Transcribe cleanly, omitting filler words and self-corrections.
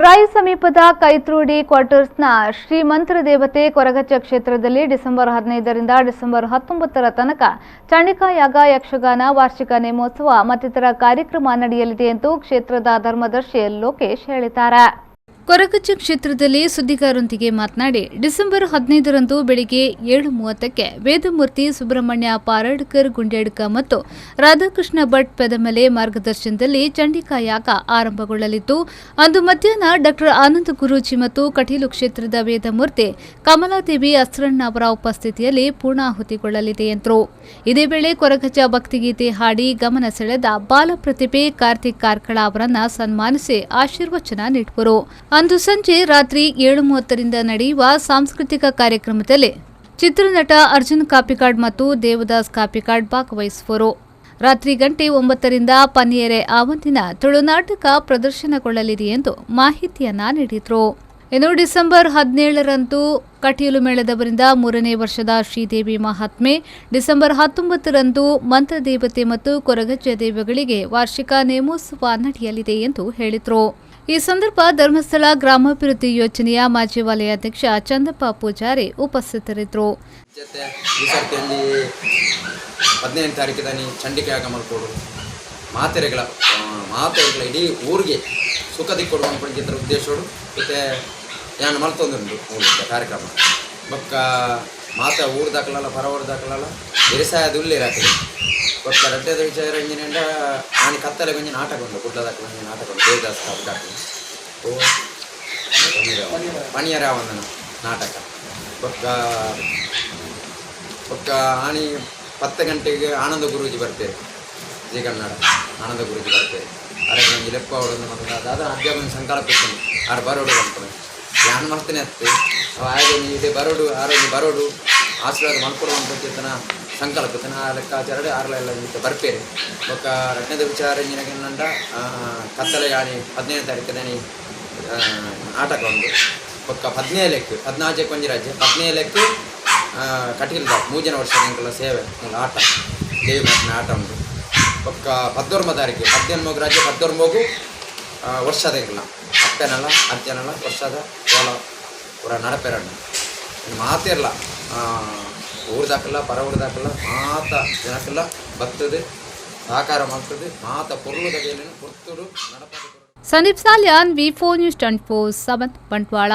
ರಾಯಿ ಸಮೀಪದ ಕೈತ್ರೂಡಿ ಕ್ವಾರ್ಟರ್ಸ್ನ ಶ್ರೀ ಮಂತ್ರದೇವತೆ ಕೊರಗಜ್ಜ ಕ್ಷೇತ್ರದಲ್ಲಿ ಡಿಸೆಂಬರ್ 15ರಿಂದ ಡಿಸೆಂಬರ್ 19ರ ತನಕ ಚಂಡಿಕಾಯಾಗ, ಯಕ್ಷಗಾನ, ವಾರ್ಷಿಕ ನೇಮೋತ್ಸವ ಮತ್ತಿತರ ಕಾರ್ಯಕ್ರಮ ನಡೆಯಲಿದೆ ಎಂದು ಕ್ಷೇತ್ರದ ಧರ್ಮದರ್ಶಿ ಲೋಕೇಶ್ ಹೇಳಿದ್ದಾರೆ. ಕೊರಗಜ್ಜ ಕ್ಷೇತ್ರದಲ್ಲಿ ಸುದ್ದಿಗಾರರೊಂದಿಗೆ ಮಾತನಾಡಿ, ಡಿಸೆಂಬರ್ 15ರಂದು ಬೆಳಿಗ್ಗೆ 7:30ಕ್ಕೆ ವೇದಮೂರ್ತಿ ಸುಬ್ರಹ್ಮಣ್ಯ ಪಾರಡ್ಕರ್ ಗುಂಡೇಡ್ಕ ಮತ್ತು ರಾಧಾಕೃಷ್ಣ ಭಟ್ ಪೆದಮಲೆ ಮಾರ್ಗದರ್ಶನದಲ್ಲಿ ಚಂಡಿಕಾ ಯಾಗ ಆರಂಭಗೊಳ್ಳಲಿದ್ದು, ಅಂದು ಮಧ್ಯಾಹ್ನ ಡಾಕ್ಟರ್ ಆನಂದ ಗುರೂಜಿ ಮತ್ತು ಕಟೀಲು ಕ್ಷೇತ್ರದ ವೇದಮೂರ್ತಿ ಕಮಲಾದೇವಿ ಅಸ್ರಣ್ಣ ಅವರ ಉಪಸ್ಥಿತಿಯಲ್ಲಿ ಪೂರ್ಣಾಹುತಿಗೊಳ್ಳಲಿದೆ ಎಂದರು. ಇದೇ ವೇಳೆ ಕೊರಗಜ್ಜ ಭಕ್ತಿಗೀತೆ ಹಾಡಿ ಗಮನ ಸೆಳೆದ ಬಾಲ ಪ್ರತಿಭೆ ಕಾರ್ತಿಕ್ ಕಾರ್ಕಳ ಅವರನ್ನ ಸನ್ಮಾನಿಸಿ ಆಶೀರ್ವಚನ ನೀಡುವರು. ಅಂದು ಸಂಜೆ ರಾತ್ರಿ 7:30ರಿಂದ ನಡೆಯುವ ಸಾಂಸ್ಕೃತಿಕ ಕಾರ್ಯಕ್ರಮದಲ್ಲಿ ಚಿತ್ರನಟ ಅರ್ಜುನ್ ಕಾಪಿಕಾಡ್ ಮತ್ತು ದೇವದಾಸ್ ಕಾಪಿಕಾಡ್ ಭಾಗವಹಿಸುವರು. ರಾತ್ರಿ ಗಂಟೆ 9ರಿಂದ ಪನಿಯರೆ ಆವಂದಿನ ತುಳುನಾಟಕ ಪ್ರದರ್ಶನಗೊಳ್ಳಲಿದೆ ಎಂದು ಮಾಹಿತಿಯನ್ನ ನೀಡಿದರು. ಇನ್ನು ಡಿಸೆಂಬರ್ 17ರಂದು ಕಟೀಲು ಮೇಳದವರಿಂದ ಮೂರನೇ ವರ್ಷದ ಶ್ರೀದೇವಿ ಮಹಾತ್ಮೆ, ಡಿಸೆಂಬರ್ 19ರಂದು ಮಂತ್ರದೇವತೆ ಮತ್ತು ಕೊರಗಜ್ಜ ದೇವಗಳಿಗೆ ವಾರ್ಷಿಕ ನೇಮೋತ್ಸವ ನಡೆಯಲಿದೆ ಎಂದು ಹೇಳಿದರು. ಈ ಸಂದರ್ಭ ಧರ್ಮಸ್ಥಳ ಗ್ರಾಮಾಭಿವೃದ್ಧಿ ಯೋಜನೆಯ ಮಾಜಿ ವಲಯಾಧ್ಯಕ್ಷ ಚಂದಪ್ಪ ಪೂಜಾರಿ ಉಪಸ್ಥಿತರಿದ್ದರು. ಜೊತೆ ಈ ಸರ್ತಿ ಒಂಜಿ 15 ತಾರೀಕು ಚಂಡಿಕೆ ಯಾಗ ಮಲ್ಪೊಡು. ಮಾತೆರೆಗಳ ಮಾತೆರೆಗಳ ಇಡೀ ಊರಿಗೆ ಸುಖ ದಿಕ್ಕೊಡು ಅನ್ಪುನ ಉದ್ದೇಶೋಡು ಇತ್ತೆ ಯಾನ್ ಮಲ್ತೊಂದುಂಡು ಊರುದ ಕಾರ್ಯಕ್ರಮ. ಬೊಕ್ಕ ಮಾತ ಊರು ದಾಕಲಲ್ಲ, ಪರ ಊರು ದಾಕಲಲ್ಲ ಬೆರಿಸಾಯ ಉಲ್ಲೇರು ಅಕುಲು. ಬೊಕ್ಕ ರಡ್ಡದ ವಿಚಾರ ಎಂಜಿನಂಡ, ಆನಿ ಕತ್ತಲೆ ಒಂಜಿ ನಾಟಕ ಉಂಡು. ಕುಡ್ಲ ದಾಕಲ ಒಂಜಿ ನಾಟಕ ಉಂಡು. ದೇವದಾಸ್ ಕಾಪು ಓ ಪಣಿಯರಾವಂದನ ನಾಟಕ. ಬೊಕ್ಕ ಬೊಕ್ಕ ಆನಿ 10 ಗಂಟೆಗೆ ಆನಂದ ಗುರೂಜಿ ಬರ್ಪೇರು. ಜಿ ಕನ್ನಡ ಆನಂದ ಗುರೂಜಿ ಬರ್ಪೇರು. ಅರೆಗ್ ಒಂಜಿ ಲೆಪ್ಪ ಅವಡೊಂದು ಮತ್ತೆ ದಾದ ಅಧ್ಯಾಪನ ಸಂಕಲ್ಪ ಇತ್ತುಂಡು. ಆರು ಬರೋಡು ಪನ್ಪುನ ಯಾನ್ ಮಲ್ತನೆ ಅತ್ತೆ. ಅವು ಆಯೆ ಒಂಜಿ ಇಡೆ ಬರೋಡು, ಆರು ಒಂಜಿ ಬರೋಡು, ಆಶೀರ್ವಾದ ಮಲ್ಪೊಡು ಪನ್ಪುನ ಸಂಕಲ್ಪ ಇತ್ತುಂಡು. ಆ ಲೆಕ್ಕಾಚಾರಡ್ ಆರ್ಲ ಎಲ್ಲ ಇತ್ತೆ ಬರ್ಪೇರು. ಬೊಕ್ಕ ರಡ್ಡನೇದ ವಿಚಾರ ಎಂಚಿನ ಕತ್ತಲೆ ಆನಿ 15 ತಾರೀಕು ನಾಟಕ ಉಂಡು. ಬೊಕ್ಕ 17ಕ್ಕೆ, 14ಕ್ಕೆ ಒಂಜಿ ರಜೆ, 17ಕ್ಕೆ ಕಟೀಲ್ದ ಮೂಜನೇ ವರ್ಷದ ಎಂಕಲ್ನ ಸೇವೆ ಒಂದು ಆಟ, ದೇವಿ ಮಾತಿನ ಆಟ ಉಂಟು. ಬೊಕ್ಕ 19 ತಾರೀಕು, 18 ರಜೆ, 19 ವರ್ಷದ ಎಂಕಲ್ನ ಅಪ್ಪೆನಲ್ಲ ಅಜ್ಜನಲ್ಲ ವರ್ಷದ ಕೋಲ ಪೂರ ನಡಪೆರಣ್ಣು. ಮಾತೆರ್ಲ ಊರ್ದಾಕಲ್ಲ, ಪರ ಊರ್ದಾಕಲ್ಲ ಮಾತ ಜನಕ್ಕೆಲ್ಲ ಬರ್ತದೆ, ಸಹಕಾರ ಮಾಡ್ತದೆ. ಮಾತ ಪೊರ್ಲುದ ಬೇಲೆನ್ ಪೊರ್ತುಡು ನಡಪದ. ಸಂದೀಪ್ ಸಾಲ್ಯಾನ್, ವಿ4 ನ್ಯೂಸ್ 24/7, ಬಂಟ್ವಾಳ.